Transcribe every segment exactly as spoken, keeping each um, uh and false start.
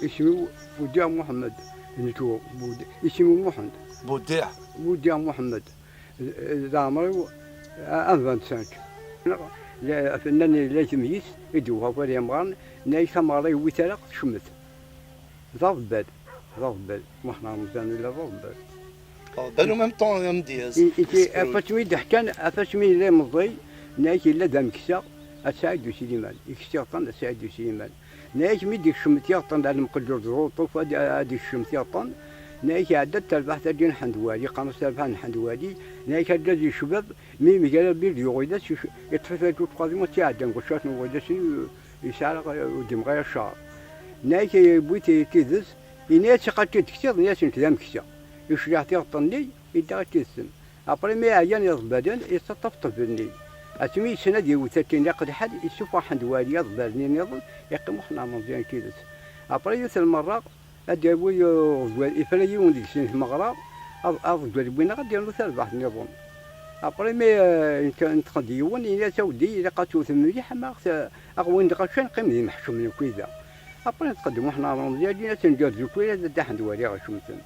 Isem-iw Buddiɛ Muḥemmed. Nekk Bud-, isem-iw Muḥend. Buddiɛ. Buddiɛ Muḥemmed. D, d leɛmer-iw, a, un vingt-cinq. Nnan la temyis i d-iwḥa ɣer yemɣaren, nnan-ak tameɣra yewwi-tt ara tecmet. D aḍebbal, d aḍebbal. Muḥend Remḍan yella d aḍebbal. Aḍebbal u même temps d amedyaz. I, i, ɣef wasmi i d-ḥkan, ɣef wasmi yella meẓẓi, nnan-ak yella d ameksa, a Saɛid U Sliman. Ikes tiɣeṭṭen a Saɛid U Sliman. Nnan-ak mi d-ikcem tiɣeṭṭen ar lemqellur d uruṭuf ad, ad ikcem tiɣeṭṭen, nnan-ak iɛedda-d tarbaɛt-agi n Ḥend Wali, qqaren-as tarbaɛt n Ḥend Wali, nnan-ak argaz yecbab, mi yemger abrid yuɣ-it, iṭṭef-it argaz uqadim ad tt-iɛeddan deg ucrat n wayla-s, yesɛa ur d-imɣi ara cceṛ. Nnan-ak yewwi-t tidet, yenna-as iqaṭ-id ktiḍ, nnan-as nekk d ameksa. Icleɛ tiɣeṭṭen-nni, yedda ad tt-yessen. Après mi ɛyan iḍebbalen, yettaṭṭaf ṭṭbel-nni. Asmi yessen ad yewwet akken ilaq lḥal, yessufeɣ Ḥend Wali aḍebbal-nni nniḍen, yeqqim Muḥend Remḍan d tidet. Après yiwet lmerra, ad d-yawi, uh, uḍebbal, ifra yiwen deg-sen i tmeɣra, aḍ-, aḍebbal win ad d-yernu tarbaɛt nniḍen. Après mi, uh, nent-, neṭqen-d yiwen, yenna-as a weddi, ilaq ad tewtem mliḥ, ama aɣ-, aɣ-, win d-ɣacan qqim d imeḥcumen akk i da. Après neṭqen-d Muḥend Remḍan, yenna-as nǧer d ukwired ad d-Ḥend Wali ɣ-icemten.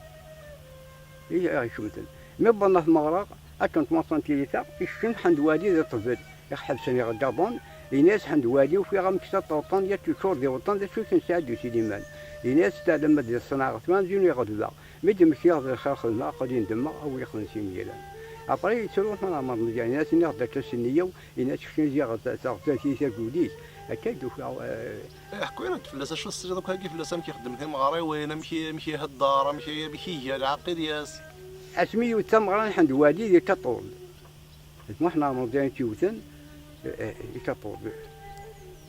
I ɣ-icemten. Mi wwḍen ɣer tmeɣra, akken twaṣṣant tilita, ikcem Ḥend Wali di ṭṭbel, iɣ-ḥebsen iɣeddaḍen, yenna-as Ḥend Wali ufiɣ ameksa ṭerṭen, yat yeččur d iweṭṭen, d acu i k-nesɛa d usiliman. Yenna-as teɛlem ad yeṣṣenɛeɣ tmanzi n iɣedba. Mi d-mmektiɣ d lxir xedmeɣ, aql-i ndemmeɣ, a wi xemsin yiran. Après yettru Muḥend Remḍan, yenna-as nniɣ-d akka s nniya-w, yenna-as keččini ziɣ taɣzayt i taguli-k. Akka i d-ufiɣ, eh, Ḥku-yaɣ-d fell-as, acu tesliḍ akk-agi fell-as, amek ixeddem timeɣriwin, amek i, amek ihedder, amek i, amek iga lɛaqid-is? Asmi yewwet tameɣra n Ḥend Wali di Kaṭul, d Muḥend Remḍan i tt-yewwten, eh, eh, i Kaṭul.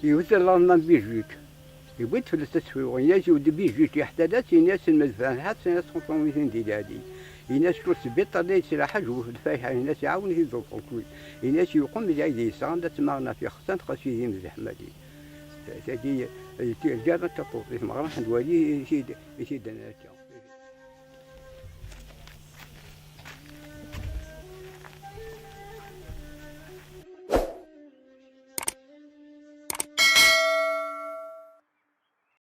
Yewwet Lalman Belgique. Yewwi-d fell-as asefru, yenna-as yewwet Belgique, yeḥtal-as, yenna-as lmed Ferḥat, yenna-as xeṭṭum-iten di lɛali. Yenna-as ur sbiṭar la yettraḥ, aǧwef lfayḥa, yenna-as iɛawen-it-id uṭuṭwi. Yenna-as yuqem lɛid yesɣan, la ttmaɣen ɣef ixsan, xas idim d leḥmadi. Tagi, eh, lǧar n Kaṭul, di tmeɣra n Ḥend Wali i t-id, i t-id-nnan akka.